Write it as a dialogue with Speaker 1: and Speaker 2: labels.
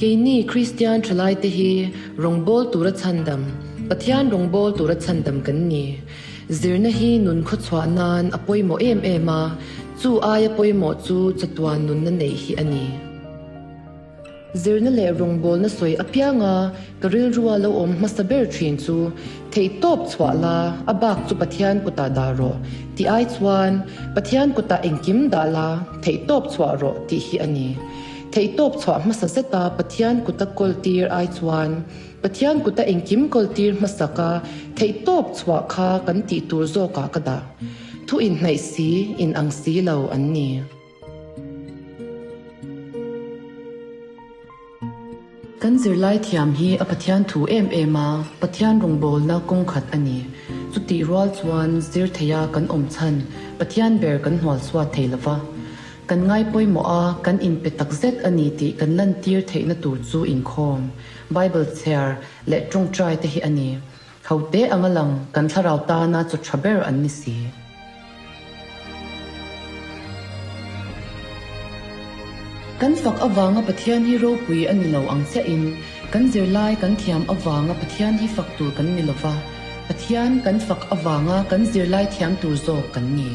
Speaker 1: Keini Kristian thalaite hi rawngbawl tura chhandam, Pathian rawngbawl tura chhandam kan ni. Zirna hi nun khawchhuah nan a pawimawh em em a, chu aia pawimawh chu chatuan nunna neih hi a ni. Zirna leh rawngbawlna sawi apianga ka rilrua lo awm hmasa ber thin chu theihtawp chhuah la, a bak chu Pathian kutah dah rawh tih ai chuan Pathian kutah engkim dah la, theihtawp chhuah rawh tih hi a ni. Theihtawp chhuah hmasa zeta Pathian kuta kawl tir ai chuan Pathian kuta engkim kawl tir hmasaka theihtawp chhuah kha kan tih tur zawkah ka dah. Thu inhnaih si, inang si lo an ni. Kan zirlai thiam hi a Pathian thu em em a, Pathian rawngbawlna kawng khat a ni. Chutih rual chuan zir theia kan awm chhan Pathian ber kan hnual chhuat thei lo va. Kan ngai pawimawh a, kan inpe takzet a ni tih kan lantir theihna tur chu inkhawm, Bible chhiar leh tawngtai te hi a ni. Hote anga lang kan thlarau tana chaw tha ber an ni si. Kan fak avanga Pathian hi ropui a ni lo ang chiahin, kan zirlai kan thiam avanga Pathian hi fak tur kan ni lova, Pathian kan fak avanga kan zirlai thiam tur zawk kan ni.